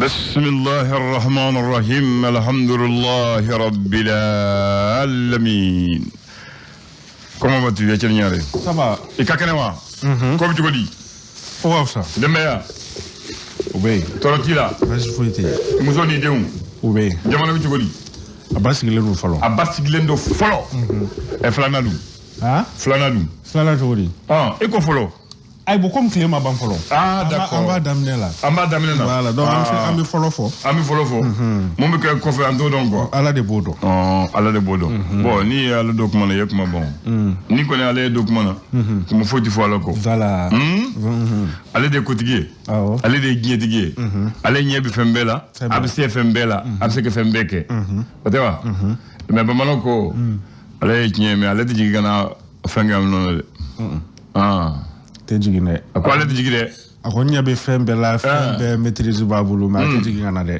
بسم الله الرحمن الرحيم الحمد لله رب العالمين. Comment vas-tu, Etienne Niaré? Ça va. I ka kɛnɛ wa? Ko bɛ cogo di? O ka fisa. Denbaya? O bɛ yen. Tɔɔrɔ t'i la? Baasi foyi tɛ yen. Muso ni denw? O bɛ yen. Jamana bɛ cogo di? A basigilen don fɔlɔ. A basigilen don fɔlɔ. Ɛ, filanan dun? Han? Filanan dun? Filanan cogo di? Ɔn, e ko fɔlɔ. Ayi, bon, komi tile ma ban fɔlɔ. Ah, d'accord. An b'a daminɛ la. An b'a daminɛ na. Voilà, donc an bɛ an bɛ fɔlɔ fɔ. An bɛ fɔlɔ fɔ. Mun bɛ kɛ kɔfɛ, an t'o dɔn quoi. Ala de b'o dɔn. Ɔn, Ala de b'o dɔn. Bon, n'i ye Ala dɔn kuma na, i ye kuma ban. Ni kɔni ale ye dɔn kuma na, kuma foyi tɛ fɔ Ala kɔ. Voilà. Ale de ye kotigi ye. Awɔ. Ale de ye diɲɛtigi ye. Ale ɲɛ bɛ fɛn bɛɛ la. Fɛn bɛɛ. A bɛ se fɛn bɛɛ la. A bɛ se ka fɛn bɛɛ kɛ. O tɛ wa? Mais bamananw ko ale ye tiɲɛ ye, mais ale tɛ jigin ka na fɛn kɛ nɔ dɛ. Ah. Tɛ jigin dɛ. A ko ale tɛ jigin dɛ. A ko ɲɛ bɛ fɛn bɛɛ la, fɛn bɛɛ maîtrise b'a bolo, mais a tɛ jigin ka na dɛ.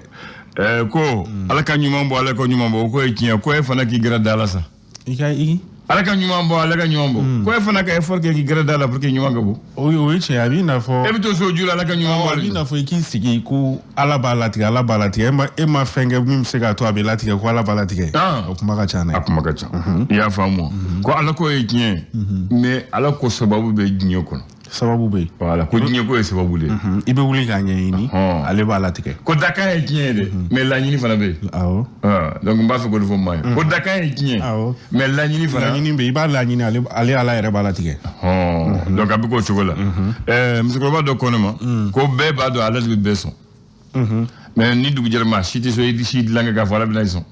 Ɛɛ, ko Ala ka ɲuman bɔ, ale ka ɲuman bɔ, o ko ye tiɲɛ. Ko e fana k'i gɛrɛ da la sa. I ka i Ala ka ɲuman bɔ, ale ka ɲuman bɔ. Ko e fana ka effort kɛ k'i gɛrɛ da la pour que ɲuman ka bɔ. O ye tiɲɛ ye, a b'i n'a fɔ. E bɛ to so ju la, Ala ka ɲuman bɔ. A b'i n'a fɔ i k'i sigi ko Ala b'a latigɛ, Ala b'a latigɛ. E ma fɛn kɛ min bɛ se k'a to a bɛ latigɛ ko Ala b'a latigɛ. O kuma ka ca dɛ. A kuma ka ca. I y'a faamu, ko Ala ko ye tiɲɛ ye, mais Ala ko sababu bɛ diɲɛ kɔnɔ. Sababu bɛ yen. Voilà, ko diɲɛ ko ye sababu de ye. I bɛ wuli k'a ɲɛɲini, ale b'a latigɛ. Ko dakan ye tiɲɛ ye dɛ, mais laɲini fana bɛ yen. Awɔ. Ah, donc n b'a fɛ k'o de fɔ maa ye, ko dakan ye tiɲɛ ye, mais laɲini fana. Laɲini bɛ yen, i b'a laɲini, ale Ala yɛrɛ b'a latigɛ. Hɔn, donc a bɛ k'o cogo la. Ɛɛ, musokɔrɔba dɔ ko ne ma ko bɛɛ b'a dɔn Ala de bɛ bɛɛ sɔn, mais ni dugu jɛra, maa si tɛ so i si dilan kɛ k'a fɔ Ala bɛna i sɔn.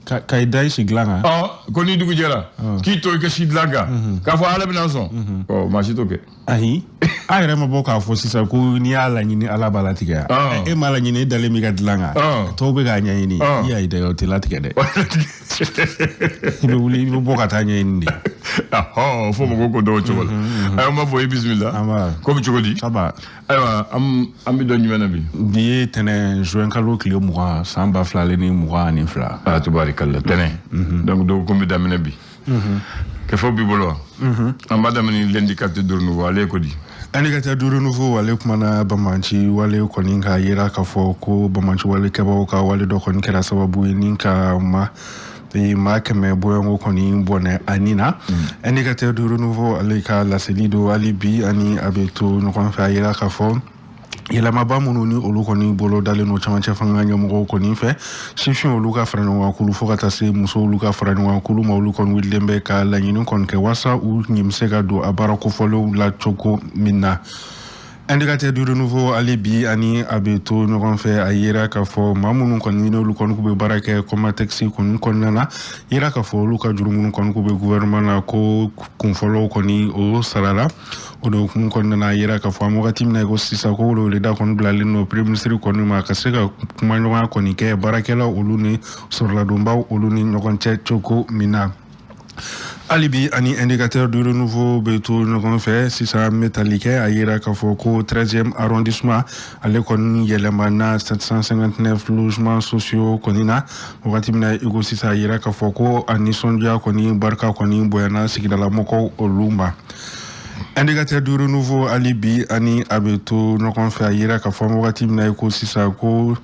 Ka i da i si dilan kan. Ɔ, ko ni dugu jɛra k'i to i ka si dilan kan k'a fɔ Ala bɛna sɔn, ɔ, maa si t'o kɛ. Ayi, a yɛrɛ ma bɔ k'a fɔ sisan ko n'i y'a laɲini, Ala b'a latigɛ. E m'a laɲini, e dalen b'i ka dilan kan, tɔw bɛ k'a ɲɛɲini, i y'a ye dɛ, o tɛ latigɛ dɛ. I bɛ wuli, i bɛ bɔ ka taa ɲɛɲini de. Ɔhɔ, fo mɔgɔw ko dɔw cogo la. Ayiwa, n b'a fɔ i bisimila. An b'a. Ko bɛ cogo di? Ça va. Ayiwa, an bɛ dɔn jumɛn na bi? Bi ye tɛnɛ, juin kalo tile 20, san 2022. Ah, tubaarikala, tɛnɛ. Donc dɔgɔkun bɛ daminɛ bi. Kɛfɛw b'i bolo wa? An b'a daminɛ ni L'Indicateur du Renouveau, ale ye ko di? Indicateur du Renouveau, ale kumana banbaanci wale kɔni k'a yira k'a fɔ ko banbaanci wale kɛbagaw ka wale dɔ kɔni kɛra sababu ye ni ka maa 100 bɔɲɔgɔnko kɔni bɔnɛ a nin na. Indicateur du Renouveau, ale ka laseli don. Hali bi ani a bɛ to ɲɔgɔn fɛ, a yira k'a fɔ yɛlɛmaba minnu ni olu kɔni bolo dalen don camancɛ fanga ɲɛmɔgɔw kɔni fɛ, sifin olu ka fara ɲɔgɔn kan kulu, fo ka taa se musow olu ka fara ɲɔgɔn kan kulu ma, olu kɔni wulilen bɛ ka laɲini kɔni kɛ walasa u ɲin bɛ se ka don a baara kofɔlenw la cogo min na. Indicateur du Renouveau, hali bi ani a bɛ to ɲɔgɔn fɛ, a yira k'a fɔ maa minnu kɔni n'olu kɔni k'u bɛ baara kɛ Comatex kɔni kɔnɔna na, yira k'a fɔ olu ka juru minnu kɔni k'u bɛ gouvernement na, ko kunfɔlɔw kɔni o sarala. O de hukumu kɔnɔna na, a yira k'a fɔ an wagati min na i ko sisan, ko weleweleda kɔni bilalen don premier ministre kɔni ma ka se ka kumaɲɔgɔnya kɔni kɛ baarakɛlaw olu ni sɔrɔladonbaw olu ni ɲɔgɔn cɛ cogo min na. Hali bi ani Indicateur du Renouveau bɛ to ɲɔgɔn fɛ. Sisan n bɛ tali kɛ, a yira k'a fɔ ko 13e arrondissement, ale kɔni yɛlɛmana 759 logements sociaux kɔni na wagati min na i ko sisan. A yira k'a fɔ ko a nisɔndiya kɔni barika kɔni bonyana sigidalamɔgɔw olu ma. Indicateur du Renouveau, hali bi ani a bɛ to ɲɔgɔn fɛ, a yira k'a fɔ wagati min na i ko sisan, ko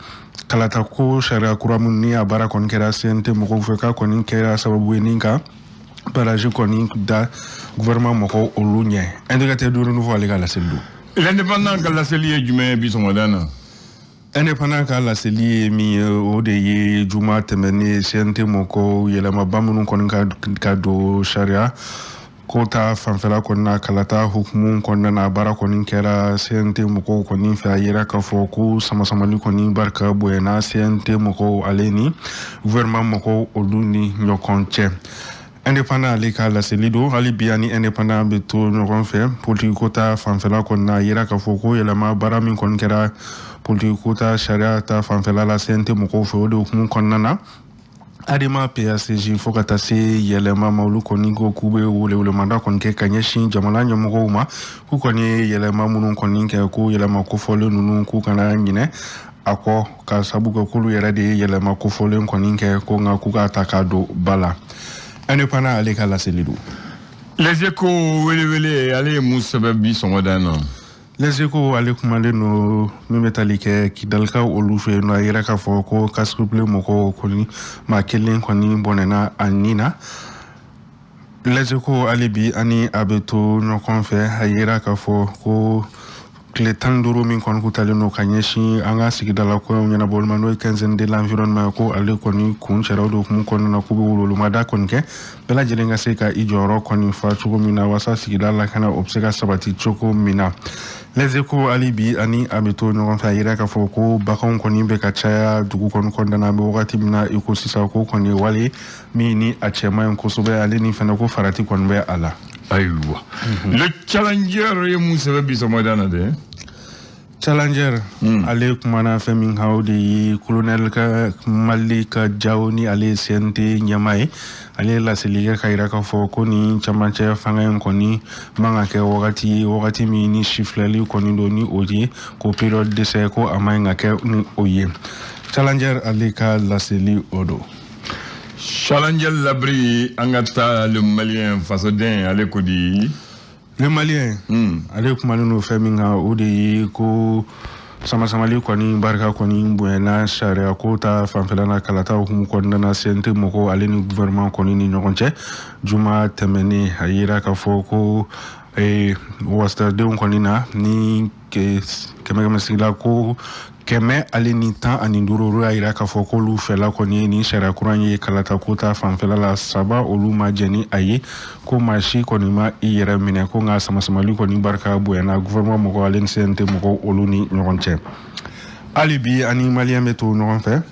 kalata ko sariya kura minnu ni a baara kɔni kɛra CNT mɔgɔw fɛ, k'a kɔni kɛra sababu ye ni ka barrage kɔni da gouvernement mɔgɔw olu ɲɛ. Indicateur du Renouveau, ale ka laseli don. L'Indépendant ka laseli ye jumɛn ye bi sɔgɔmada in na? Indépendant ka laseli ye min ye, o de ye juma tɛmɛnen, CNT mɔgɔw yɛlɛmaba minnu kɔni ka don sariya ko ta fanfɛla kɔni na, kalata hukumu kɔnɔna na, baara kɔni kɛra CNT mɔgɔw kɔni fɛ. A yira k'a fɔ ko samasamali kɔni barika bonyana CNT mɔgɔw ale ni gouvernement mɔgɔw olu ni ɲɔgɔn cɛ. Indépendant, ale ka laseli don. Hali bi ani Indépendant bɛ to ɲɔgɔn fɛ, politiki ko ta fanfɛla kɔni na, a yira k'a fɔ ko yɛlɛma baara min kɔni kɛra politiki ko ta sariya ta fanfɛla la CNT mɔgɔw fɛ, o de hukumu kɔnɔna na, ADEMA PACJ fo ka taa se yɛlɛma ma, olu kɔni ko k'u bɛ welewelemada kɔni kɛ ka ɲɛsin jamana ɲɛmɔgɔw ma, k'u kɔni ye yɛlɛma minnu kɔni kɛ, ko yɛlɛma kofɔlen ninnu, k'u kana ɲinɛ a kɔ, ka sabu kɛ k'olu yɛrɛ de ye yɛlɛma kofɔlen kɔni kɛ, ko nka k'u k'a ta k'a don ba la. Indépendant, ale ka laseli don. Les Échos, welewele, ale ye mun sɛbɛn bi sɔgɔmada in na? Les Échos ale kumalen don min bɛ tali kɛ Kidalikaw olu fɛ yen nɔ. A yira k'a fɔ ko casque bleu mɔgɔw kɔni, maa kelen kɔni bɔnɛna a ni na. Les Échos hali bi, ani a bɛ to ɲɔgɔn fɛ. A yira k'a fɔ ko tile 15 min kɔni kun talen don ka ɲɛsin an ka sigidala koɲɛw ɲɛnabɔli ma, n'o ye Quinzaine de l'Environnement, ko ale kɔni kun cɛra. O de hukumu kɔnɔna na, k'u bɛ wolomada kɔni kɛ, bɛɛ lajɛlen ka se ka i jɔyɔrɔ kɔni fa cogo min na, walasa sigida lakana o bɛ se ka sabati cogo min na. Les Échos hali bi, ani a bɛ to ɲɔgɔn fɛ. A yira k'a fɔ ko baganw kɔni bɛ ka caya dugu kɔni kɔnɔna na, an bɛ wagati min na i ko sisan, ko kɔni ye wale min ni a cɛ man ɲi kosɛbɛ, ale ni fɛnɛ ko farati kɔni bɛ a la. Ayiwa, Le Challenger ye mun sɛbɛn bi sɔgɔmada na dɛ? Challenger ale kumana fɛn min kan, o de ye colonel ka Malika Jawo, ni ale ye CNT ɲɛmaa ye. Ale ye laseli kɛ ka yira k'a fɔ ko nin camancɛ fanga in kɔni man ka kɛ wagati ye, wagati min ni sifilɛli kɔni don, ni o ye ko période d'essai, ko a man ɲi ka kɛ ni o ye. Challenger ale ka laseli o don. Challenger labri, an ka taa Le Malien, fasoden, ale ko di? Le Malien ale kumalen don fɛn min kan, o de ye ko samasamali kɔni barika kɔni bonyana sariya ko ta fanfɛla na, kalata hukumu kɔnɔna na, CNT mɔgɔw ale ni gouvernement kɔni ni ɲɔgɔn cɛ. Juma tɛmɛnen, a yira k'a fɔ ko wasadenw kɔni na ni kɛmɛ kɛmɛ sigila ko 115, olu y'a yira k'a fɔ k'olu fɛla kɔni ye nin sariya kura ye kalata ko ta fanfɛla la. Saba olu ma jɛn ni a ye, ko maa si kɔni ma i yɛrɛ minɛ, ko nka samasamali kɔni barika bonyana gouvernement mɔgɔw ale ni CNT mɔgɔw olu ni ɲɔgɔn cɛ. Hali bi, ani Malien bɛ to ɲɔgɔn fɛ.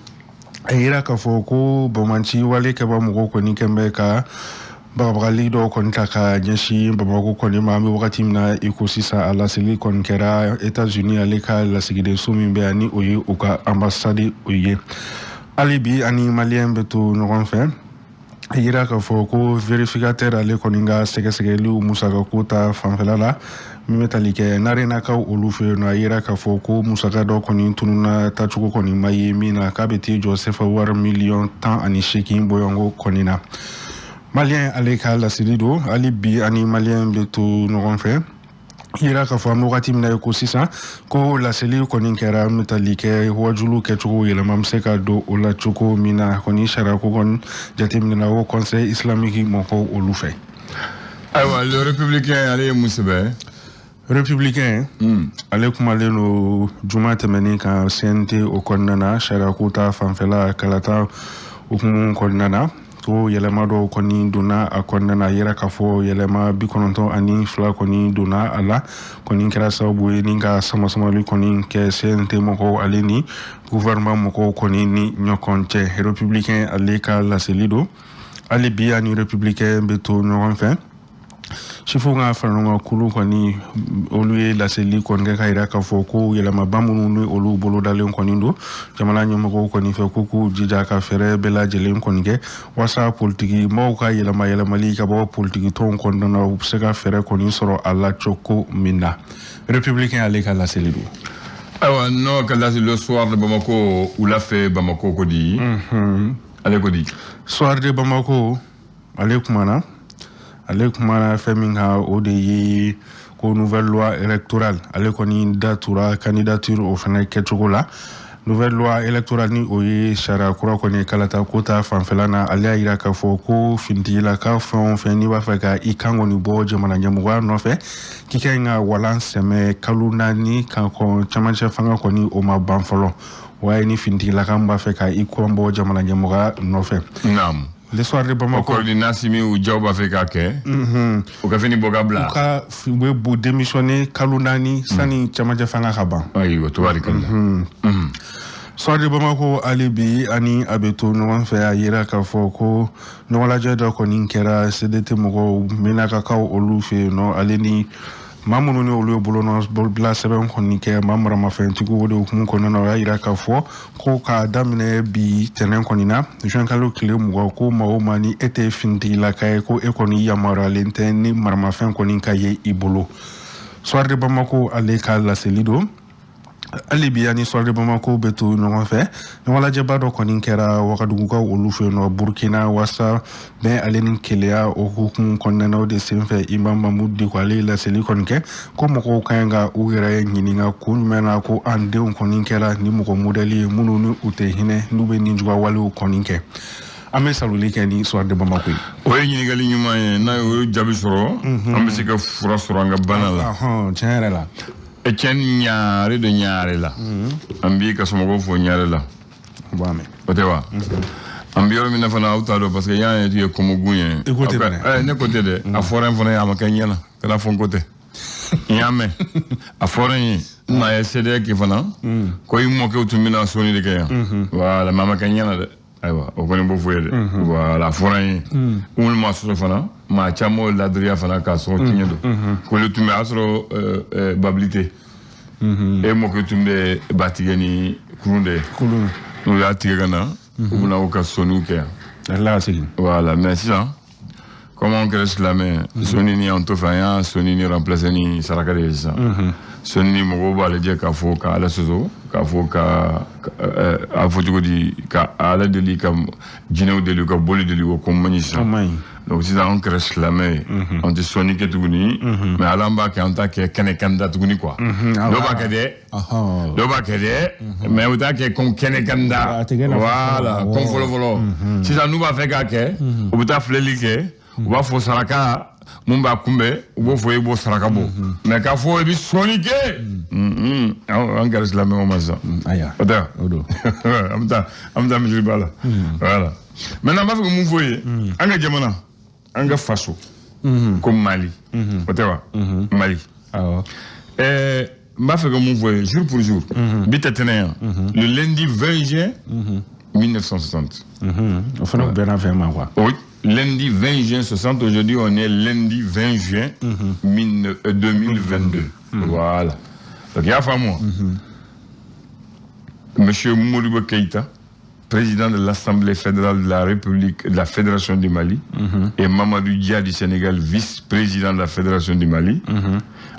A yira k'a fɔ ko bamanci wale kɛba mɔgɔw kɔni kɛn bɛ ka bagabagali dɔw kɔni ta ka ɲɛsin Bamako kɔni ma, an bɛ wagati min na i ko sisan. A laseli kɔni kɛra États-Unis ale ka lasigidenso min bɛ yan, ni o ye u ka ambassade o ye. Hali bi, ani Malien bɛ to ɲɔgɔn fɛ. A yira k'a fɔ ko vérificateur ale kɔni ka sɛgɛsɛgɛliw musaka ko ta fanfɛla la, min bɛ tali kɛ Narenakaw olu fɛ yen nɔ, a yira k'a fɔ ko musaka dɔ kɔni tununa, tacogo kɔni ma ye min na, k'a bɛ t'i jɔ sefa wari miliyɔn 18 bɔɲɔgɔnko kɔni na. Malien ale ka laseli don. Hali bi, ani Malien bɛ to ɲɔgɔn fɛ. Yira k'a fɔ an bɛ wagati min na i ko sisan, ko laseli kɔni kɛra min bɛ tali kɛ wajulu kɛcogo yɛlɛma bɛ se ka don o la cogo min na kɔni, sariya ko kɔni jateminɛ o Conseil islamique mɔgɔw olu fɛ. Ayiwa, Le Républicain ale ye mun sɛbɛn? Républicain ale kumalen don juma tɛmɛnen kan CNT o kɔnɔna na, sariya ko ta fanfɛla, kalata hukumu kɔnɔna na, ko yɛlɛma dɔw kɔni donna a kɔnɔna na. A yira k'a fɔ yɛlɛma 92 kɔni donna a la, kɔni kɛra sababu ye ni ka samasamali kɔni kɛ CNT mɔgɔw ale ni gouvernement mɔgɔw kɔni ni ɲɔgɔn cɛ. Républicain ale ka laseli don. Hali bi, ani Républicain bɛ to ɲɔgɔn fɛ. Sifinw ka faraɲɔgɔnkan kulu kɔni, olu ye laseli kɔni kɛ ka yira k'a fɔ ko yɛlɛmaba minnu ni olu bolodalen kɔni don jamana ɲɛmɔgɔw kɔni fɛ, ko k'u jija ka fɛɛrɛ bɛɛ lajɛlen kɔni kɛ walasa politiki maaw ka yɛlɛma yɛlɛmali ka bɔ politiki tɔnw kɔnɔna na, u bɛ se ka fɛɛrɛ kɔni sɔrɔ a la cogo min na. Républicain ale ka laseli don. Ayiwa, n'o ka laseli, Le Soir de Bamako, wula fɛ Bamako ko di? Ale ko di? Soir de Bamako ale kumana fɛn min kan, o de ye ko nouvelle loi électorale ale kɔni datura candidature o fana kɛcogo la. Nouvelle loi électorale, ni o ye sariya kura kɔni kalata ko ta fanfɛla na, ale y'a yira k'a fɔ ko finitigilaka fɛn o fɛn n'i b'a fɛ ka i kan kɔni bɔ jamana ɲɛmɔgɔya nɔfɛ, k'i ka ɲi ka walan sɛmɛ kalo 4 ka kɔn camancɛ fanga kɔni o ma ban fɔlɔ. O y'a ye ni finitigilaka min b'a fɛ ka i kɔn bɔ jamana ɲɛmɔgɔya nɔfɛ. Le Soir de Bamako. O kɔrɔ ni Assimi u Jaw b'a fɛ k'a kɛ, o ka fini bɔ ka bila. U ka u bɛ bo démissionner kalo 4 sani camancɛ fanga ka ban. Ayiwa, tubarikala. Soir de Bamako hali bi, ani a bɛ to ɲɔgɔn fɛ. A yira k'a fɔ ko ɲɔgɔnlajɛ dɔ kɔni kɛra CDT mɔgɔw Menakakaw olu fɛ yen nɔ, ale ni maa minnu ni olu ye bolonɔbila sɛbɛn kɔni kɛ maa maramafɛntigiw, o de hukumu kɔnɔna na, o y'a yira k'a fɔ ko k'a daminɛ bi tɛnɛn kɔni na, juin kalo tile 20, ko maa o maa ni e tɛ finitigilaka ye, ko e kɔni yamaruyalen tɛ ni maramafɛn kɔni ka ye i bolo. Soir de Bamako ale ka laseli don. Hali bi ani Soir de Bamako bɛ to ɲɔgɔn fɛ. Ɲɔgɔnlajɛba dɔ kɔni kɛra Wagadugukaw olu fɛ yen nɔ Burkina, wasa bɛn ale ni keleya o hukumu kɔnɔna na. O de senfɛ, Imam Mahmoud Dicko, ale ye laseli kɔni kɛ ko mɔgɔw ka ɲi ka u yɛrɛ ɲininka kun jumɛn na ko an denw kɔni kɛra ni mɔgɔ modɛli ye minnu ni u tɛ hinɛ, n'u bɛ nijuguya walew kɔni kɛ. An bɛ saloli kɛ ni Soir de Bamako ye. O ye ɲininkali ɲuman ye. N'a y'o jaabi sɔrɔ, an bɛ se ka fura sɔrɔ an ka bana la. Tiɲɛ yɛrɛ la. Etienne Ɲare de Ɲare la, an b'i ka somɔgɔw fo Ɲare la. U b'a mɛn. O tɛ wa? An bɛ yɔrɔ min na fana, aw t'a dɔn, parce que y'an ye ye kɔmɔgun ye. I ko ten minɛ. Ne ko tɛ dɛ, a fɔra n fana ye, a ma kɛ n ɲɛna, kana fɔ n ko tɛ. N y'a mɛn, a fɔra n ye, n n'a ye CDR kɛ fana ko i mɔkɛw tun bɛna sɔnni de kɛ yan. Voilà, mais a ma kɛ n ɲɛna dɛ. Ayiwa, o kɔni b'o fɔ ye dɛ. Voilà, a fɔra n ye, minnu ma sɔrɔ fana, maa caman y'o ladiriya fana k'a sɔrɔ tiɲɛ don, k'olu tun bɛ a y'a sɔrɔ babili tɛ. E mɔkɛ tun bɛ ba tigɛ ni kurun de ye. Kurun. N'u y'a tigɛ ka na, u bɛna u ka sɔnniw kɛ yan. A tila ka segin. Voilà, mais sisan, comme anw kɛra silamɛ, sɔnni ni an to fɛ, an y'a sɔnni ni remplacer ni saraka de ye sisan. Sɔnni ni mɔgɔw b'a lajɛ k'a fɔ ka Ala sɔsɔ, k'a fɔ ka a fɔ cogo di, ka Ala deli, ka jinɛw deli, ka boli deli, o ko man ɲi sisan. O man ɲi. Donc sisan anw kɛra silamɛ ye, an tɛ sɔnni kɛ tuguni, mais Ala, an b'a kɛ, an t'a kɛ kɛnɛ kan da tuguni quoi. Dɔw b'a kɛ dɛ, dɔw b'a kɛ dɛ, mais u t'a kɛ comme kɛnɛ kan da. A tɛ kɛ i n'a fɔ Voilà, fɔlɔ. comme fɔlɔ fɔlɔ. Sisan n'u b'a fɛ k'a kɛ, u bɛ taa filɛli kɛ, u b'a fɔ saraka mun b'a kunbɛn, u b'o fɔ, i b'o saraka bɔ, mais k'a fɔ i bɛ sɔnni kɛ, an kɛra silamɛw ma sisan. Ayiwa. O tɛ wa? O don. An bɛ taa misiriba la. Voilà, maintenant an b'a fɛ ka mun fɔ ye? An ka jamana, an ka faso ko Mali, o tɛ wa? Mali. Awɔ. N b'a fɛ ka mun fɔ ye? Jour pour jour, bi tɛ tɛnɛ yan, le lundi 20 juin 1960. O fana bɛnna fɛn ma quoi. Oui, lundi 20 juin 60, aujourd'hui on est lundi 20 juin 2022. Voilà. Donc il y a moi. Monsieur Modibo Keïta, président de l'Assemblée fédérale de la République de la Fédération du Mali, et Mamadou Dia du Sénégal, vice-président de la Fédération du Mali,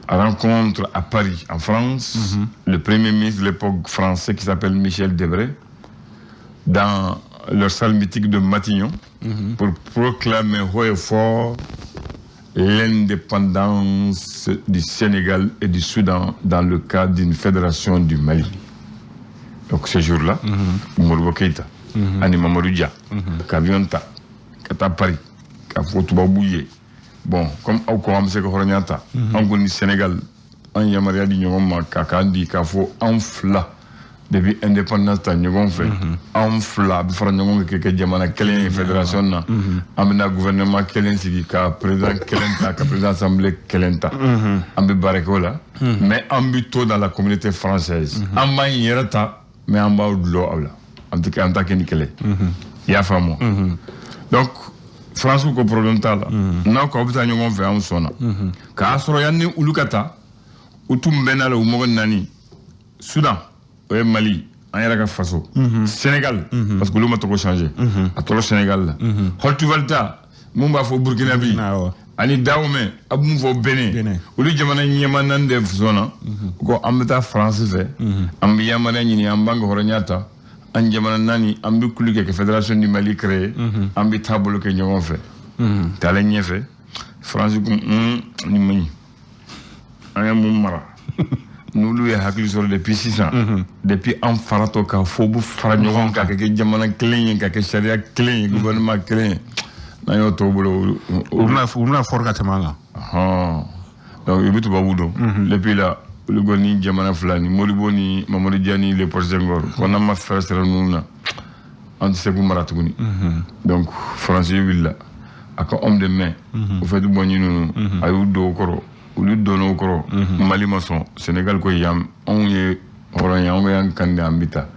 rencontre à Paris, en France, le premier ministre de l'époque français qui s'appelle Michel Debré, dans leur salle mythique de Matignon, pour proclamer haut et fort l'indépendance du Sénégal et du Soudan dans le cadre d'une fédération du Mali. Donc ce jour-là, Modibo Keïta, ani Mamadou Dia, k'avion ta, ka taa Paris, k'a fɔ tubabu ye. Bon, comme aw ko an bɛ se ka hɔrɔnya ta, an ko ni Sénégal, an yamaruya di ɲɔgɔn ma k'a k'an di k'a fɔ an fila de bɛ indépendance ta ɲɔgɔn fɛ, an fila bɛ fara ɲɔgɔn kan ka kɛ jamana kelen ye fédération na, an bɛna gouvernement kelen sigi, ka président kelen ta, ka président assemblée kelen ta, an bɛ baara kɛ o la, mais an bɛ to dans la communauté française, an b'an yɛrɛ ta, mais an b'aw dulɔ aw la, an tɛ an t'a kɛ ni kɛlɛ. I y'a faamu? Donc France ko problème t'a la, n'aw ko aw bɛ taa ɲɔgɔn fɛ, anw sɔnna. K'a sɔrɔ yanni olu ka taa, u tun bɛnna la, u mɔgɔ naani: Soudan, o ye Mali an yɛrɛ ka faso, Sénégal, parce que olu ma tɔgɔ changer, a tɔgɔ Sénégal la, Haute-Volta mun b'a fɔ Burkina bi, ani Dahomey a bɛ mun fɔ Benin. Benin. Olu jamana ɲɛma naani de sɔnna ko an bɛ taa France fɛ, an bɛ yamaruya ɲini, an b'an ka hɔrɔnya ta, an jamana naani, an bɛ kulu kɛ ka fédération du Mali créer, an bɛ taabolo kɛ ɲɔgɔn fɛ. Taalen ɲɛfɛ, France ko nin man ɲi, an ye mun mara n'olu ye hakili sɔrɔ depuis sisan, depuis an faratɔ k'a fɔ u bɛ fara ɲɔgɔn kan ka kɛ jamana kelen ye, ka kɛ sariya kelen ye, gouvernement kelen ye, n'an y'o tɔw bolo U bɛna fɔri ka tɛmɛ an kan. Ɔhɔn, donc i bɛ tubabu dɔn depuis la, olu kɔni jamana fila ni Modibo ni Mamadou Dia ni Léopold Senghor ko n'an ma fɛɛrɛ sɔrɔ ninnu na, an tɛ se k'u mara tuguni. Donc Faransi wulila, a ka homme de main o fait Bɔnyi ninnu, a y'u don o kɔrɔ, olu donn'o kɔrɔ. Mali ma sɔn, Sénégal ko yan anw ye hɔrɔn ye, anw bɛ yan kan de, an bɛ taa.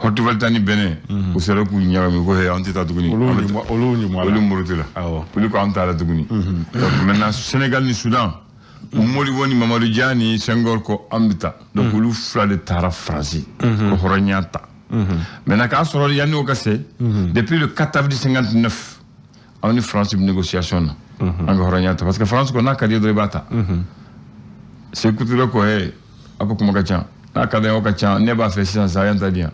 Haute-Volta ni Benin, u sera k'u ɲagami ko he, an tɛ taa tuguni. Olu An bɛ olu ɲi olu muruti la. Olu ko an t'a la tuguni. Donc maintenant Sénégal ni Soudan, Modibo ni Mamadou Dia ni Senghor ko an bɛ taa. Donc olu fila de taara Faransi ko hɔrɔnya ta. Maintenant k'a sɔrɔ yanni o ka se, depuis le 4 avril 59, anw ni France bɛ négociation na an ka hɔrɔnya ta, parce que France ko n'a ka di ye dɔrɔn i b'a ta. Sékou Touré ko he, a ko kuma ka ca. N'a ka d'an ye, o ka ca. Ne b'a fɛ sisan sa, yan ta di yan.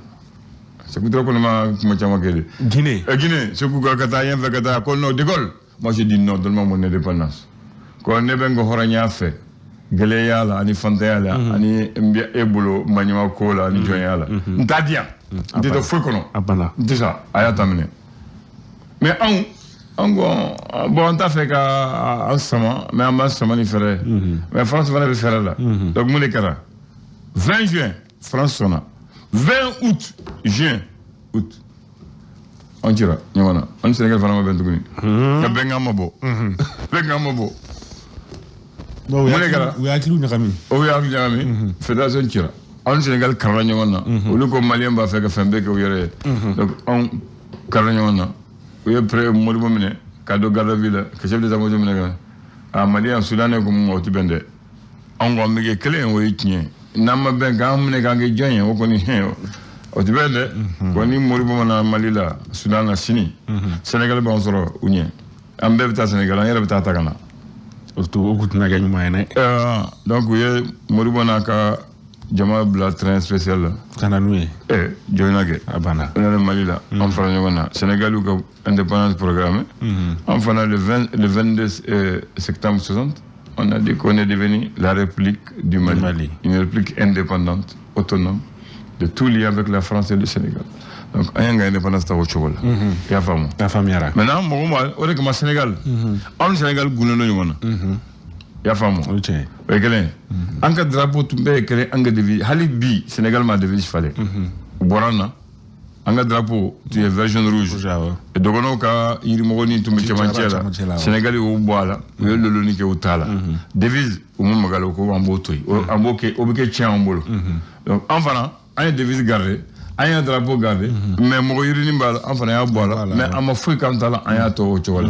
Sékou Touré kɔni ma kuma caman kɛ de. Guinée. Guinée, Sékou ka taa yan fɛ ka taa ko non, de Gaulle. Moi, j'ai dit non, donne-moi mon indépendance. Ko ne bɛ n ka hɔrɔnya fɛ, gɛlɛya la ani fantanya la, ani n bɛ e bolo maɲuman ko la ani jɔnya la. N t'a di yan. N tɛ taa foyi kɔnɔ. A banna. N tɛ sa, a y'a ta minɛ. Mais anw, an ko bon, an t'a fɛ ka an sama, mais an b'an sama ni fɛɛrɛ ye. Mais France fana bɛ fɛɛrɛ la. Donc mun de kɛra? 20 juin, France sɔnna. 20 août, juin, août. An cira ɲɔgɔn na. An ni Sénégal fana ma bɛn tuguni. Ka bɛnkan ma bɔ. Bɛnkan ma bɔ. Mun de kɛra? U hakiliw ɲagami. O y'a ɲagami. Fédération cira. Anw ni Sénégal karala ɲɔgɔn na. Olu ko Malien b'a fɛ ka fɛn bɛɛ kɛ u yɛrɛ ye. Donc anw karala ɲɔgɔn na. U ye pré Modibo minɛ k'a don garde à vue la, ka chef d'état-major minɛ ka a Malien Soudanais ko mun ma, o tɛ bɛn dɛ. Anw ko an bɛ kɛ kelen ye, o ye tiɲɛ ye. N'an ma bɛn k'an minɛ k'an kɛ jɔn ye, o kɔni o tɛ bɛn dɛ. Ko ni Modibo ma na Mali la, Soudan na sini, Sénégal b'an sɔrɔ u ɲɛ. An bɛɛ bɛ taa Sénégal, an yɛrɛ bɛ taa ta ka na. O to o kun tɛna kɛ ɲuman ye dɛ. Donc u ye Modibo n'a ka jama bila train spécial la. Ka na n'u ye. Jɔn kɛ. A banna. On est Mali la, an fara ɲɔgɔn na. Sénégal y'u ka indépendance programmée. An fana, le 20, le 22 septembre 60, on a dit qu'on est devenu la République du Mali. Mali. Une république indépendante, autonome, de tout lien avec la France et le Sénégal. Donc an y'an ka indépendance ta o cogo la. I y'a faamu? A faamuyara. Maintenant, mɔgɔ ma o de kama Sénégal, anw ni Sénégal gunnen don ɲɔgɔn na. I y'a faamu? O ye tiɲɛ ye. O ye kelen ye. An ka drapeau tun bɛɛ ye kelen, an ka devise, hali bi Sénégal ma devise falen. U bɔra an na. An ka drapeau tun ye vert, jaune, rouge. Rouge, awɔ. Dɔgɔnɔw ka yirimɔgɔnin tun bɛ cɛmancɛ cɛmancɛ la, la. awɔ. Sénégal y'o bɔ a la. U ye loloni kɛ, u t'a la. Devise, u ma maga la, u ko an b'o to yen. An b'o kɛ, o bɛ kɛ tiɲɛ an bolo. Donc an fana, an ye devise garder, an y'a drapeau garder, mais mɔgɔ yirinin b'a la, an fana y'a bɔ a la, mais an ma foyi k'an ta la, an y'a to o cogo la.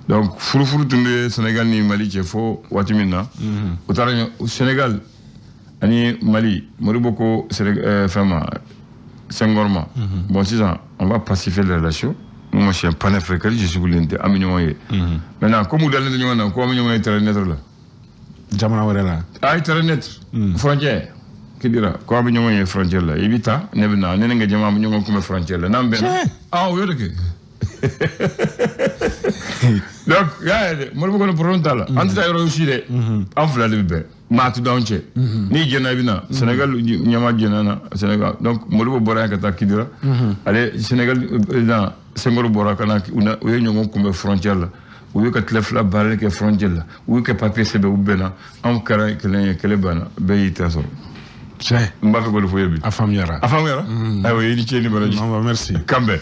Donc furufuru tun bɛ Sénégal ni Mali cɛ fo waati min na, u taara Sénégal ani Mali, Modibo ko fɛn ma, Senghor ma, bon, sisan on va pacifier les relations. Moi, je suis un panafricaniste, je suis l'unité, an bɛ ɲɔgɔn ye. Maintenant, comme u dalen tɛ ɲɔgɔn na, ko an bɛ ɲɔgɔn ye terrain neutre la. Jamana wɛrɛ la. A ye terrain neutre, frontière Kidira, ko an bɛ ɲɔgɔn ye frontière la. I bɛ taa, ne bɛ na, ne ni n ka jama an bɛ ɲɔgɔn kunbɛn frontière la. N'an bɛnna. Ah, o y'o de kɛ. Donc y'a ye dɛ, Modibo kɔni, problème t'a la. An tɛ taa yɔrɔ si dɛ. An fila de bɛ bɛn. Maa tɛ d'anw cɛ. N'i jɛnna, i bɛ na. Sénégal ɲɛmaa jɛnna na Sénégal. Donc Modibo bɔra yan ka taa Kidira. Ale Sénégal président Senghor bɔra ka na, u ye ɲɔgɔn kunbɛn frontière la. U y'u ka tile 2 baara kɛ frontière la. U y'u ka papier sɛbɛn, u bɛnna. Anw kɛra kelen ye, kɛlɛ banna, bɛɛ y'i ta sɔrɔ. Tiɲɛ. N b'a fɛ k'o de fɔ ye bi. A faamuyara. A faamuyara? Ayiwa, i ni ce ni baraji. Merci. Kan bɛn.